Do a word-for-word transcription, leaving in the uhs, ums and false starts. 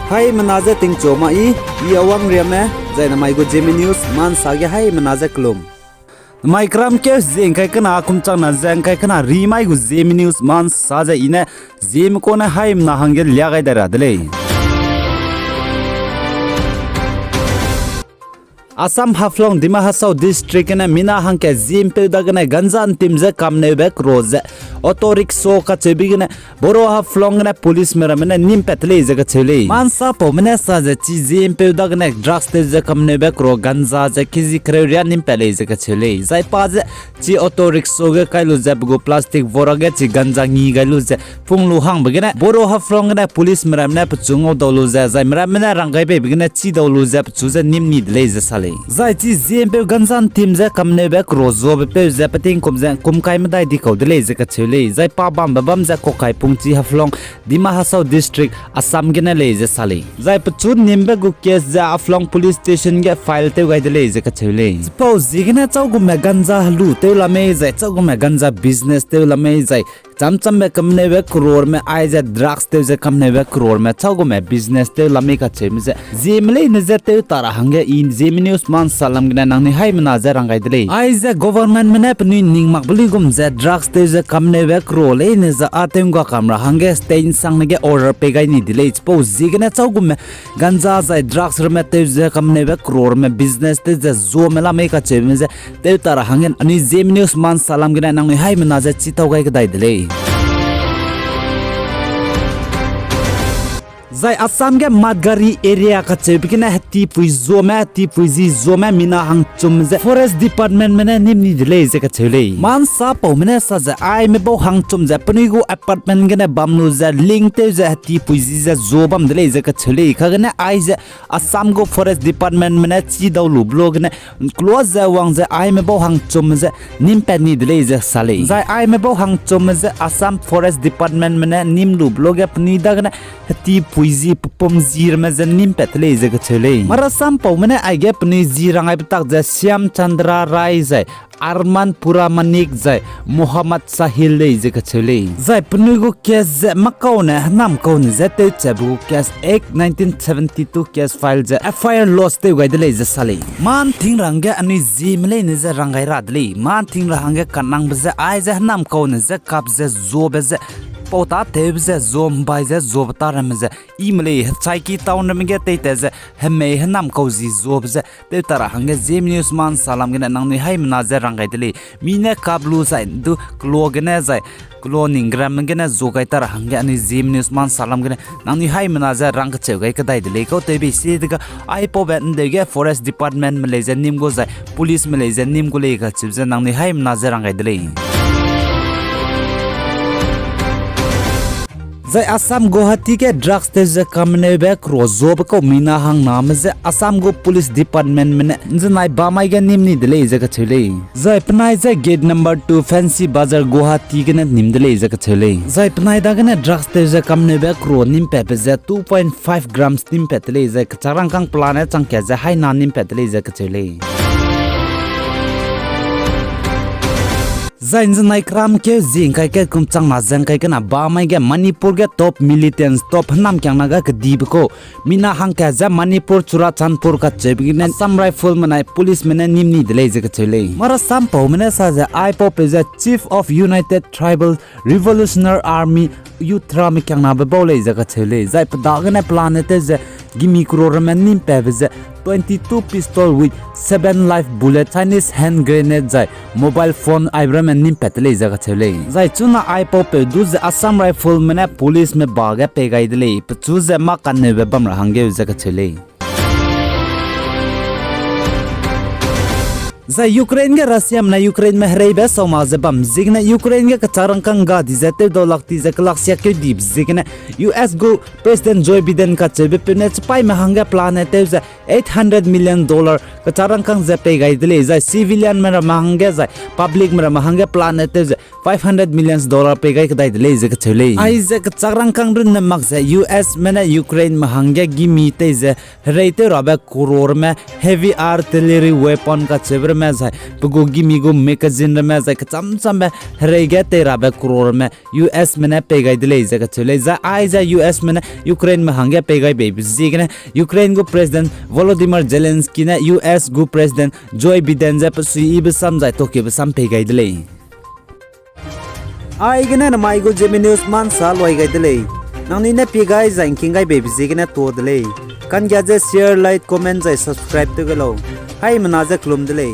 Haimena je tingchu ma i, i Awang Riame, zai namai gu Zeme News ma nsa ge haimena je kelum. Namai keram keu zie ngkai kena kum changna ze ngkai kena ri mai gu Zeme News ma nsa ze i ne Zeme kune haimena hangge lia gai dai ra de lei. Assam Haflong Dima Hasao District gene mina hangke ziempeu dagene ganja ntim ze kamneube kero ze auto rickshaw kacheube gene Boro Haflong gene policeme ramme ne nim pat te lei ze kacheu lei. Ma nsapaume ne sa ze chi ziempeu dagene drugs tew ze kamneube kero ganja ze kezi kereu ria nim pat lei ze kacheu lei. Zai pa ze chi auto rickshaw ge kai lu ze pe gu plastic vora ge chi ganja ngi gai lu ze pung lu hangbe gene Boro Haflong gene policeme ramme ne pechu ngau dau lu ze, zai meramme ne rang gai beibe gene chi dau lu ze pechu ze nim ni de lei ze sa lei. Zai chi ziempeu ganja ntim ze kamneube kero zuabepeu ze peting kum ze kum kai medai di kau de lei ze kacheu lei. Zai pa bambe bam ze Kokaipung chi Haflong, Dima Hasao District, Assam gene lei ze sa lei. Zai pechu nimbe gu case ze Haflong Police Station ge file tew gai de lei ze kacheu lei. Chipau ziegene châugume ganja helu tew la mei zai châugume ganja business tew la mei zai chamchambe kamneube keroramme aize drugs tew ze kamneube keroramme châugume business tew la mei kacheume ze Zeme leine je tew ta ra hangge i Zeme News ma nsa lam gene nangnui haimena je rang gai de lei. Aize governmentme ne penui ning makbe luigum ze drugs tew ze kamneube kero leine ze â tew ngga kam ra hangge state nsangne ge order pei gai ni de lei. Chipau ziegene châugume ganja zai drugs ramme tew ze kamneube keroramme business tew ze zuame la mei kacheume ze tew ta ra hangge anui Zeme News ma nsa lam gene nangnui haimena je chitau gai kedai de lei. Zai Assam ge Matgari area kacheube gene hetipui zuame, hetipui zi zuame mina hangchum ze Forest Departmentme ne nim ni de lei ze kacheu lei. Ma nsapaume ne sa ze aime bau hangchum ze penui gu apartment gene bam lu ze ling tew ze hetipui zi ze zua bam de lei ze kacheu lei. Kagene aize Assam gu Forest Departmentme ne chi dau lube luagene kelua ze wang ze aime bau hangchum ze nim pat ni de lei ze sa lei. Zai aime bau hangchum ze Assam Forest Departmentme ne nim lube luage penui dagene hetipui zi pepum zi ramme ze nim pat te lei ze kacheu lei. Marasampaume ne aige penui zi rang aibe tak ze Shyam Chandra Rai zai Arman Puramanik zai Mohammad Sahil lei ze kacheu lei. Zai penui gu case ze makaune henam kaune je tewchabe gu case Act nineteen seventy-two case file ze F I R lodge tew gai de lei ze sa lei. Ma nting ra hangge anui Zeme leine je rang gai ra de lei. Ma nting ra hangge kanangbe ze aize henam kaune je kap ze zuabe ze pau tâtewbe ze zua mbai ze zuabe ta ramme ze i me lei, hechaiki town ramme ge teitat ze hemei henam kau zi zuabe ze tew ta ra hangge Zeme News ma nsa lam gene nangnui haimena je rang gai de lei. Mi ne kap lu zai du kelua gene zai kelua ning geramme gene zua gai ta ra hangge anui Zeme News ma nsa lam gene nangnui haimena je rang kacheu gai kedai de lei. Kau tewbei sie dege aipaube ndeu ge Forest Departmentme lei ze nim gu zai policeme lei ze nim gu lei kacheu ze nangnui haimena je rang gai de lei. Zai Assam Guwahati ge drugs tew ze kamneube kero zuabe kau mina hangname je Assam gu Police Departmentme ne nzenai bamai ge nim ni de lei ze kacheu lei. Zai penai je gate number two Fancy Bazar Guwahati gene nim de lei ze kacheu lei. Zai penai dagene drugs tew ze kamneube kero nim patbe ze two point five grams nim pat de lei, zai kechak rangkâng pelane changkat ze haina nim pat de lei ze kacheu lei. Zai nzenai keram keu zie ngkai kat kum changna ze ngkai kena bamai ge Manipur ge top militants top henam kiangna ga kedibe kau mina hangkat ze Manipur Churachandpur kacheube gene Assam Riflesme nai policeme ne nim ni de lei ze kacheu lei. Marasampaume ne sa ze aipaupeu ze Chief of United Tribal Revolutionary Army, UTRAme kiangnabe bau lei ze kacheu lei. Zai pe dagene pelane tew ze gimi kero ramme nim patbe ze twenty-two pistol with seven live bullet, Chinese hand grenade zai mobile phone aibe ramme nim pat de lei ze kacheu lei. Zai chuna aipaupeu du ze Assam Riflesme ne policeme ba ge pei gai de lei, pechu ze mâ kanneube bam ra hanggeu ze kacheu lei. Zai Ukraine ge Russiame ne Ukraineme hereibe sau mak ze bam ziegene Ukraine ge kechak rangkâng ga di ze tewdau lak ti ze kelak siak keu dibe ziegene U S gu President Joe Biden kacheubepeu ne chipaîme hangge pelane tew ze eight hundred million dollar kechâk rangkâng ze pei gai de lei, zai civilianme ramme hangge zai publicme ramme hangge plan ne tew ze five hundred millions dollar pei gai kedai de lei ze kacheu lei. Aize kechâk rangkâng runne mak ze U S me ne Ukraineme hangge gimi tei ze hereitew rabe croreme heavy artillery weapon kacheube ramme zai pe gu gimi gu magazine ramme zai kecham-chambe hereige tei rabe croreme U S me ne pei gai de lei ze kacheu lei. Zai aize U S me ne Ukraineme hangge pei gai beibe ziegene Ukraine gu President Volodymyr Zelensky ne U S gu President Joe Biden ze pe suiyibe sam zai tokebe sam pei gai de lei. Aigene namai gu Zeme News ma nsa luai gai de lei. Nangnui ne pie gai zai ngking gai beibe ziegene tuâ de lei. Kanggia ze share, like, comment zai subscribe tew gai lau. Haimena ze kelum de lei.